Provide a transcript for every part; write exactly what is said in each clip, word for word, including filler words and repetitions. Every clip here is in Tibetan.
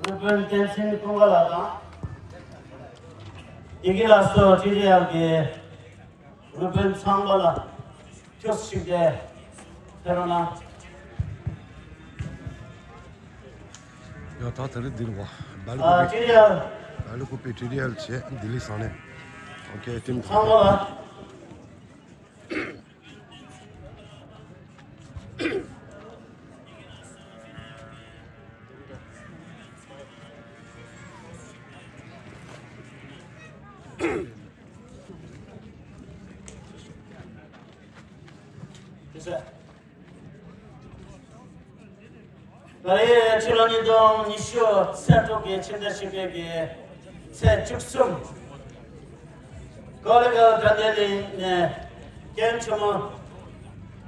རུ་དཔོན་བསྟན་འཛིན་ཀུན་དགའ་ལགས་དང་། ཡི་གེ་ལ་སོགས་ཊི་ཌི་ཨེལ་གྱི་རུ་དཔོན་ཚང་མ་ལ་ཁྱོད་ཞིག་དེ་ཕེབས་རོགས་གནང་། ཡ་ད་དེ་རིང་འདིར་བ་སྦེལ་ཨ་ཀོབ་པི་ཊི་ཌི་ཨེལ། སྦེལ་ཀོབ་པི་ཊི་ཌི་ཨེལ་བྱས་ལྡི་ལི་ས་གནས། ཨོ་ཀེ་ཊིམ་ཚང་མ་ལ། ད་རེས་ཕྱི་ལོ་ཉིས་སྟོང་ཉི་ཤུ་ཚེས་དྲུག་གི་ཕྱི་ཟླ་བཞི་པའི་གི་ཚེས་བཅུ་གསུམ། ཀོ་ལི་གྷལ་དགའ་ལྡན་གླིང་ནས་རྒན་ཆེན་མོ་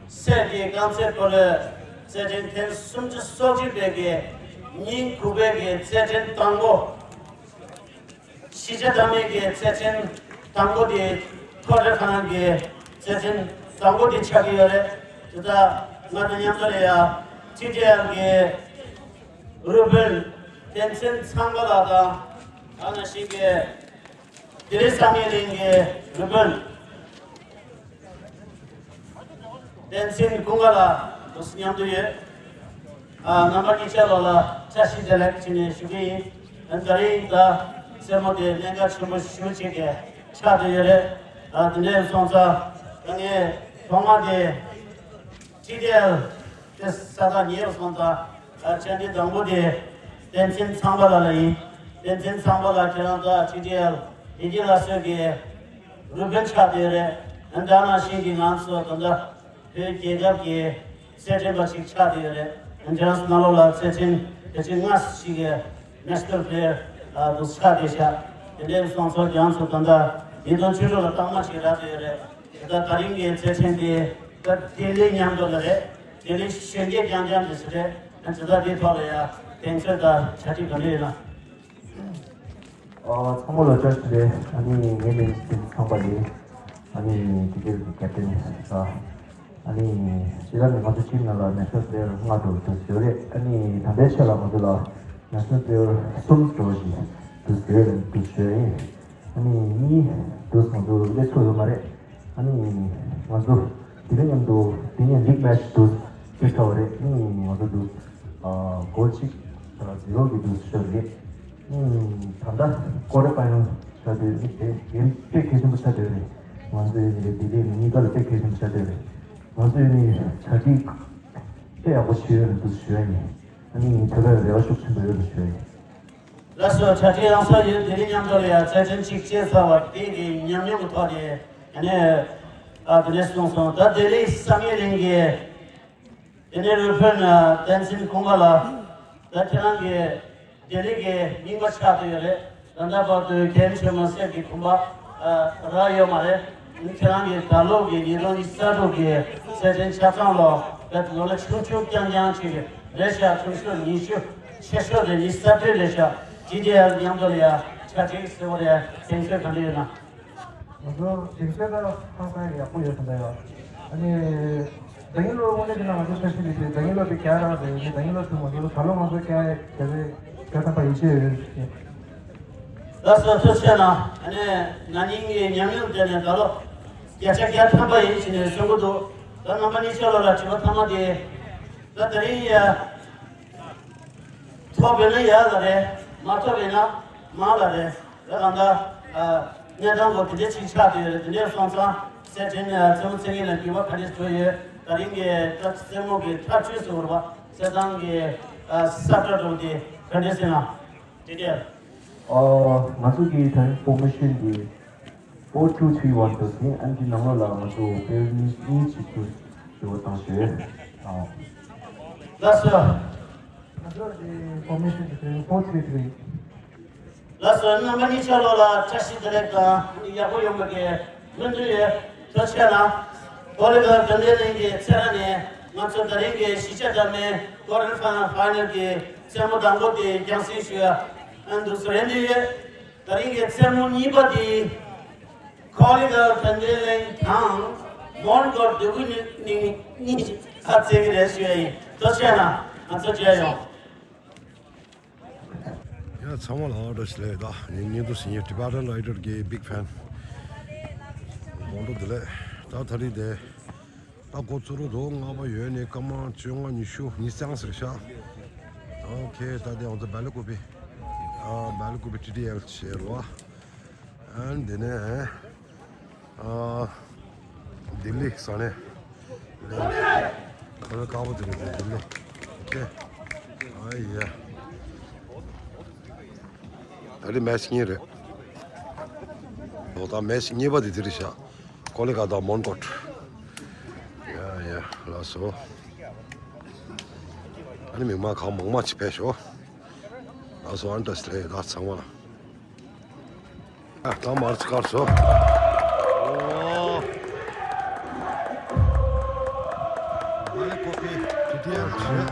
སྲས་ཀྱི་རྐང་རྩེད་སྤོ་ལོའི་རྩེད་འགྲན་ཐེངས་སུམ་ཅུ་སོ་གཅིག་པའི་གི་ཉིན་དགུ་པའི་གི་རྩེད་འགྲན་དང་པོ། གཞིས་ཆགས་ལྟ་མིན་གྱི་རྩེད་འགྲན་དང་པོ་དེ་ཁོ་རེ་ཁ་ནང་གི་རྩེད་འགྲན་དང་པོ་དེ་ཆགས་ཀྱི་ཡོད་རེད། དེ་ལྟར་ང་དང་མཉམ་དུ་ལ་ཡ་ཊི་ཌི་ཨེལ་གྱི་རུ་དཔོན་བསྟན་འཛིན་ཚང་པ་ལགས་དང་། ཨ་ནང་བཞིན་གྱི་ལྡི་ལི་བསམ་ཡས་གླིང་གི་རུ་དཔོན་བསྟན་འཛིན་ཀུན་དགའ་ལགས་དུ་མཉམ་དུ་ཡོད། ཨ་རྣམ་པ་གཉིས་ཆ་ལོ་ལ་བཀྲ་ཤིས་བདེ་ལེགས་བྱས་ནས་ཞུ་གི་ཡིན། ཨ་ད་རིང་ད་རྩེད་མོ་དེ་གནད་འགག་ཆེན་པོ་ཞེ་པོ་ཅིག་གི་ཆགས་བསྡད་ཡོད་རེད། ཨ་དེ་འདྲ་སོང་ཙང་ད་ངས་ཐོག་མ་དེ་ཊི་ཌི་ཨེལ་དེ་ས་ཐག་ཉེ་བ་སོང་ཙང་། ཨ་བཅར་འདྲི་དང་པོ་དེ་བསྟན་འཛིན་ཚང་པ་ལགས་ལ་ཡིན། བསྟན་འཛིན་ཚང་པ་ལགས་ཁྱེད་རང་ད་ཊི་ཌི་ཨེལ་ཡི་གེ་ལ་སོགས་ཀྱི་རུ་དཔོན་ཆགས་བསྡད་ཡོད་རེད། ཨ་ད་ནང་བཞིན་གྱི་ང་ཚོ་ད་ལྟ་བོད་རྒྱལ་ཁབ་ཀྱི་རྩེད་འགྲན་པ་ཞིག་ཆགས་བསྡད་ཡོད་རེད། ཨ་ཁྱེད་རང་ཚོ་ནང་ལོགས་ལ་རྩེད་འགྲན་དེ་ཚོ་སྔ་ཞིག་གི་ནེ་ཤ་ནལ་པི་ལེ་ཡར་ཨ་དུ་ཆགས་བསྡད་ཤག་དེ་འདྲའི་སོང་ཙང་ཁྱེད་རང་ཚོ་ད་ལྟ་ཉིས་སྟོང་བཅུ་དྲུག་ལ་རྟགས་མ་ཞིག་རག་བསྡད་ཡོད་རེད། ད་ད་རིང་གི་རྩེད་འགྲན་དེ་ད་ལྡི་ལི་མཉམ་དུ་ལ་རེད། ལྡི་ལི་གཞོན་སྐྱེས་རྐྱང་རྐྱང་དེ་ཚོ་རེད། ཨ་ཇི་ལྟར་དེའི་ཐོག་ལ་ཡ་དེང་ཚོད་དང་གྲ་སྒྲིག་ག་འདྲ་ཡོད་ན། ཨ་ཚང་མ་ལ་བཀྲ་ཤིས་བདེ་ལེགས། ཨ་ནི་ངའི་མིང་བསྟན་འཛིན་ཚང་པ་ཡིན། ཨ་ནི་དེ་གའི་ཀེབ་ཏན་ཡིན། ཨ་ནི་སྤྱིར་ན་ང་ཚོ་ཊིམ་ནང་ལ་ནེ་ཤ་ནལ་པི་ལེ་ཡར་ལྔ་འདྲ་བོ་འདུག་ཡོད་རེད། ཨ་ནི་ད་ལྟའི་ཆ་ལ་ང་ཚོ་ལ་ནེ་ཤ་ནལ་པི་ལེ་ཡར་གསུམ་འདྲ་བོ་ཞིག་འདུག་ཡོད་རེད་འདུག་ཡོད་ཡིན། ཨ་ནི་གཉིས་འདུག་ང་ཚོ་སླེབས་ཚར་ཡོད་མ་རེད། ཨ་ནི་ང་ཚོ་དེ་རིང་མཉམ་དུ་དེ་ནས་ལིག་མེ་ཆི་འདུག་ཕེབས་ཚར་བ་རེད། ཨ་ནི་ང་ཚོ་འདུག་ཨ་གོལ་གཅིག་ཟི་རོ་གི་འདུག་ཤོར་རེད། ཨ་ནི་ད་ལྟ་ཀོ་ཊར་ཕའི་ནལ་ཆགས་དུས་དེ་གེམ་དཔེ་གལ་ཆེན་པོ་ཆགས་བསྡད་རེད། ང་ཚོའི་ནི་ལྡི་ལི་ནི་གཉིས་ཀ་ལ་དཔེ་གལ་ཆེན་པོ་ཆགས་བསྡད་རེད། ང་ཚོའི་ནི་གྲ་སྒྲིག་དཔེ་ཡག་པོ་བྱས་ཡོད་རེད་འདུག་ཞུ་ཡ་ཡིན། ཨ་ནི་ཐོད་པའི་རེ་བ་ཤུགས་ཆེན་པོ་ཡོད་རེད་ཞུ་ཡ་ཡིན། ལགས་སོ། གྲ་སྒྲིག་རང་སོར་ཡོད། དེ་རིང་མཉམ་དུ་ལ་ཡང་རྩེད་འགྲན་གཅིག་བྱས་ཚར་བ་དེ་གི་ཉམས་མྱོང་གི་ཐོག་ནས་ཨ་ནི་ཨ་དེ་འདྲས་གསུངས་སོང་། ད་ལྡི་ལི་བསམ་ཡས་གླིང་གི་དེ་ནས་རུ་དཔོན་བསྟན་འཛིན་ཀུན་དགའ་ལགས། ད་ཁྱེད་རང་གི་ལྡི་ལི་གི་རྙིང་པ་ཆགས་བསྡད་ཡོད་རེད། ད་ལྟ་བར་དུ་རྒན་ཆེན་མོ་སྲས་ཀྱི་གོམ་པ་ཨ་རག་ཡོད་མ་རེད། ཁྱེད་རང་གིས་ད་ལོ་གི་ཉིས་སྟོང་ཉི་ཤུ་རྩ་དྲུག་གི་རྩེད་འགྲན་ཆ་ཚང་ལོ་ད་ལོ་ལ་ཆུང་ཆུང་རྐྱང་རྐྱང་ཅིག་རེད་ཤག་ཆུང་ཤོས་ཉི་ཤུ། ཆེ་ཤོས་དེ་ཉི་ཤུ་རྩ་བདུན་རེད་ཤག་ཊི་ཌི་ཨེལ་མཉམ་དུ་ལ་ཡ་གྲ་སྒྲིག་ཟེར་བ་རེད། དེང་སང་ག་འདྲ་ཡོད་ན། ང་ཚོ་དེང་སང་ད་ཧང་སང་ཡག་པོ་ཡོད་ཟེར་ད་ཡོད། ཨ་ནི་ཟླ་ཉིན་ལོ་དངོས་གནས་བྱས་ན་ང་ཚོ་འཆར་གཞི་འདི་བྱས་ཟླ་ཉིན་ལོ་དེ་ག་རང་རེད། ཨ་ནི་ཟླ་ཉིན་ལོ་དེ་ང་ཚོ་ད་ལོ་ང་ཚོ་བསྐྱར་བརྒྱ་ཆ་བརྒྱ་ཐམ་པ་ཡིད་ཆེས་ཡོད། ལགས་སོ། ཐུགས་རྗེ་གནང་། ཨ་ནི་ན་ནིང་གི་ཉམས་མྱོང་བརྟེན་ནས་ད་ལོ་བརྒྱ་ཆ་བརྒྱ་ཐམ་པ་ཡིན་ཞེས་ནས་གསུང་གི་འདུག་ད་རྣམ་པ་གཉིས་ཆ་ལོ་ལ་དྲི་བ་ཐ་མ་དེ། ད་དེ་རིང་ཡ་ཐོབ་པས་ན་ཡག་ལ་རེད། མ་ཐོབ་པས་ན་མང་ལ་རེད། ད་གང་ལྟར་ཨ་གནས་སྟངས་སྐོར་དེ་འདྲའི་ཅིག་ཆགས་བསྡད་ཡོད་རེད། དེ་འདྲའི་སོང་ཙང་རྩེད་འགྲན་ཨ་རྩེད་མོ་རྩེ་མཁན་ལ་འགྱུར་བ་ག་འདྲས་བཟོས་ཡོད། དེ་རིང་གི་ད་རྩེད་མོ་གི་ཐག་གཅོད་ཟེར་བ་རེད་པ། རྩེད་ཐང་གི་ཨ་ས་བཀྲ་འགྲོ་དེ་ག་འདྲས་ཟེར་ན། དེ་འདྲས། ཨ་ང་ཚོ་གི་ད་རིང་ཕོར་མེ་ཤན་འདི་ཕོར་ཊུ་ཐི་རི་ཝན་དུ་ཟིན། ཨ་ནི་ནང་ལོགས་ལ་ང་ཚོ་པེ་ཡར་གཉིས་གཉིས་ཅིག་ཏུ་འགྱུར་བ་བཏང་ཞོར། ཨ་ལགས་སོ། ང་ཚོ་གི་ཕོར་མེ་ཤན་འདི་ད་རིང་ཕོར་ཐི་རི་ཐི་རི། ལགས་སོ། རྣམ་པ་གཉིས་ཆ་ལོ་ལ་བཀྲ་ཤིས་བདེ་ལེགས་དང་ཡག་པོ་ཡོང་བའི་སྨོན་འདུན་ཡོད། ཐུགས་རྗེ་གནང་། ཀོ་ལི་གྷལ་དགའ་ལྡན་གླིང་གི་ཚེ་ར་ནས་ང་ཚོ་དེ་རིང་གི་གཞིས་ཆགས་འདྲ་མིན་ཀོ་ཊར་ཕའི་ནལ་གྱི་རྩེད་མོ་དང་པོ་དེ་རྒྱང་སྲིང་ཞུ་ཡ་འདུག་སེ་རེ་འདུན་ཡོད། དེ་རིང་གི་རྩེད་མོ་གཉིས་པ་དེ་ཀོ་ལི་གྷལ་དགའ་ལྡན་གླིང་དང་མོན་གྷོ་འདོད་རྒུ་གླིང་གཉིས་ཀ་རྩེད་ཀྱི་རེད་ཞུ་ཡ་ཡིན། ཐུགས་རྗེ་གནང་། ང་ཚོ་མཇལ་ཡོང་། ཚང་མ་ལ་བཀྲ་ཤིས་བདེ་ལེགས། ད་ངས་ཉིན་དུ་ཟིན་ཡོད། Tibetan Rider གི་big fan། དགོང་དྲོ་བདེ་ལེགས། ད་ད་རེས་དེ་ད་འགོ་ཚུགས་རོགས་འདུག་ལྔ་པ་ཡོལ་ནས་སྐར་མ་བཅོ་ལྔ། ཉི་ཤུ། ཉི་ཤུ་རྩ་ལྔ་ཟེར་ཤག་ཨོ་ཁེ། ད་དེ་འོང་ཚེ་སྦེལ་ཀོབ་པི། ཨ་སྦེལ་ཀོབ་པི་ཊི་ཌི་ཨེལ་བྱེད་རོགས། ཨན་དེ་ནས་ཨ་ལྡི་ལི་ས་གནས། ཁ་བའི་དཀར་པོ་དེ་རེད། ལྡི་ལི། ཨོ་ཁེ། ཨ་ཡ། ད་རེས་མེ་ཆི་གཉིས་རེད། འོ་ད་མེ་ཆི་གཉིས་པ་དེ་དེ་རེད་ཤག་ཀོ་ལི་ཀ་ཏ་མོན་གྷོ། ཡ་ཡ། ལགས་སོ། ཨ་ནི་མི་མང་གང་མང་མང་ཅིག་ཕེབས་ཤོག་ལགས་སོ། ཨན་བཀྲ་ཤིས་བདེ་ལེགས་ད་ཚང་མ་ལ། ཨ་ད་མར་ཅིག་དཀར་སོ། ཨོ། སྦེལ་ཀོབ་པི་ཊི་ཌི་ཨེལ་བྱེད།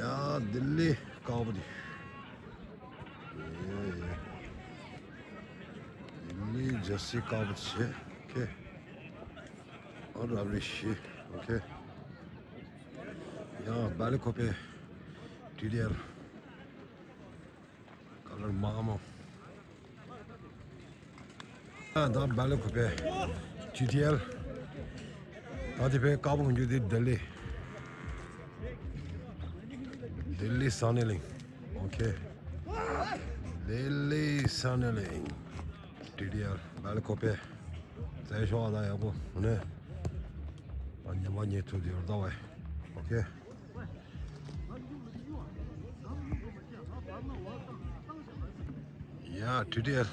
ཡ། ལྡི་ལི་དཀར་པོ་དེ། ཡ་ཡ། ལྡི་ལི་ཇར་སི་དཀར་པོ་བྱས། ཨོ་ཁེ། ཨོ་རབ་རིབ་བྱས། ཨོ་ཁེ། ཡ། སྦེལ་ཀོབ་པི་ཊི་ཌི་ཨེལ། ཀ་ལར་དམར་མོ། ད་སྦེལ་ཀོབ་པི་ཊི་ཌི་ཨེལ། ད་དེ་བས་དཀར་པོ་གི་མཇུག་དེ་ལྡི་ལི། ལྡི་ལི་ས་གནས་གླིང་། ཨོ་ཁེ། ལྡི་ལི་ས་གནས་གླིང་། ཊི་ཌི་ཨེལ་སྦེལ་ཀོབ་པི། རྩེད་ཤོག་ཨ་ད་ཡག་པོ་ནས། ཉི་མ་ཉལ་ཐུབ་དེ་ཡོད་ད་བས། ཨོ་ཁེ། ཡ། ཊི་ཌི་ཨེལ།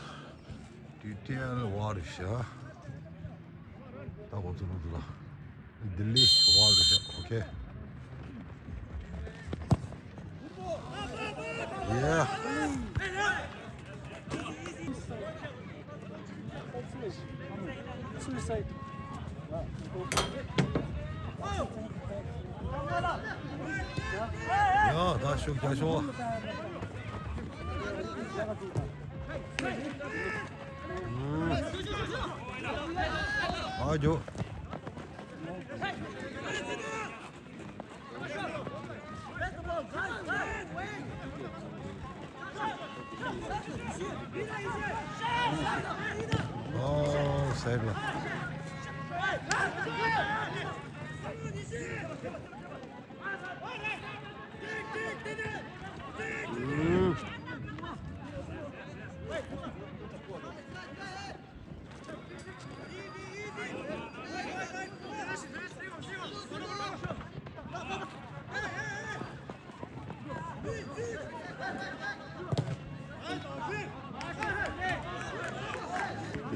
ཊི་ཌི་ཨེལ་བ་རེད་ཤག་ད་འགོ་ཚུགས་རོགས་འདུག་ལ། ལྡི་ལི་བ་རེད་ཤག་ཨོ་ཁེ། ཡ། Suicide. ཡ། ད་ཤུགས་རྒྱག་ཤོག་ཨ་ཇོ། ཨོ་སའིཌ་ལ།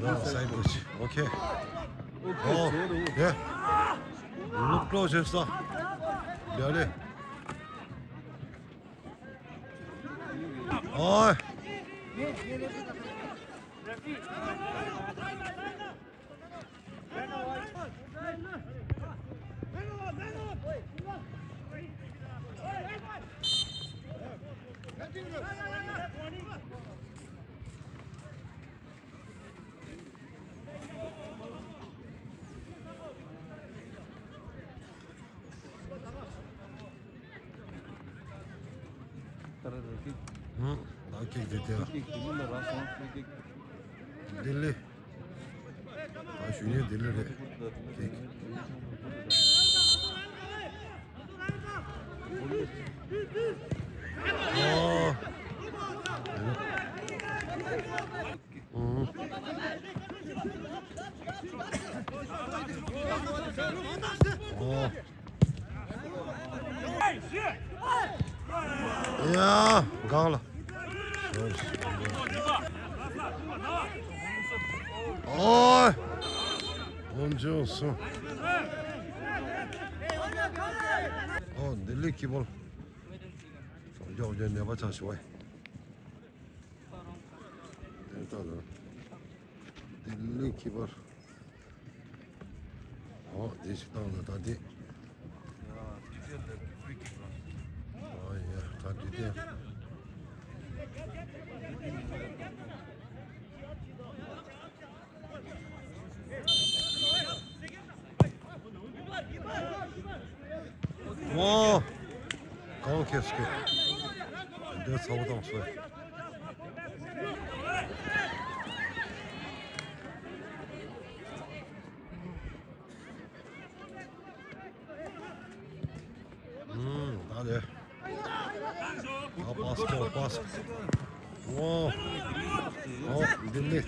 ཡ། སའིཌ་པུ་ཤི། ཨོ་ཁེ། ཨོ་ཡ། ལུག་ཀྲོ་ཞེས་སོ། ཡ་ལེ། ཨོ། ཧུམ། ད་ཀིག་དེ་དེ་ལ། ལྡི་ལི། ད་ཞུ་ཉན་ལྡི་ལི་རེད། ཀིག་ཨོ། ཧུམ། ཨོ། ཡ། གང་ལ། ཨོ། ཨོམ་ཅོ་སུ། ཨོ། ལྡི་ལི་ཁི་པར། ཡོག་ཡོག་ནད་པ་ཆགས་ཤི་བས། དེ་ལྟ་ལ། ལྡི་ལི་ཁི་པར། ཨོ། དེ་ཞིག་བཏང་ལ་ད་དེ། ཨོ་ཡ། ད་དེ་དེ། ཨོ། གང་ཁེ་སྐད། འདི་ཚ་བོ་དང་སོ། ཨུམ། ད་ལེ། ཨ། པཱས་ཀོ་པཱས། ཨོ། ཨོ། ལྡི་ལི།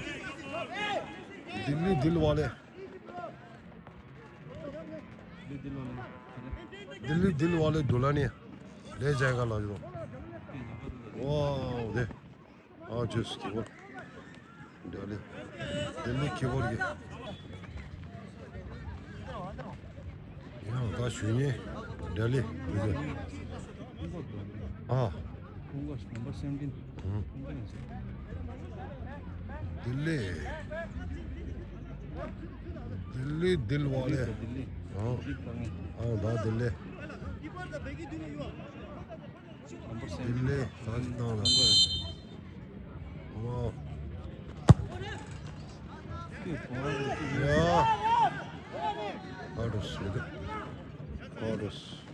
ལྡི་ལི་ལྡི་ལི་ཝ་ལེ། ལྡི་ལི་ལྡི་ལི་ཝ་ལེ་དུ་ལ་ནི། ལེ་ཇའེ་ག་ལ་ཡོད། ཨོ། དེ། ཨ། ཇུས་ཀི་བོར། འདྲ་ལེ། ལྡི་ལི་ཁི་པར་གི། ཡང་ད་ཞུ་ཉན། འདྲ་ལེ། ཨ། ལྡི་ལི། ལྡི་ལི་ལྡི་ལི་ཝ་ལེ། ཨ། ཨ། ད་ལྡི་ལི། ལྡི་ལི་ད་ཅི་བཏང་ལ། ཨོ། ཡ། ཨ་རུ་སུ་རེད། ཨ་རུ་སུ།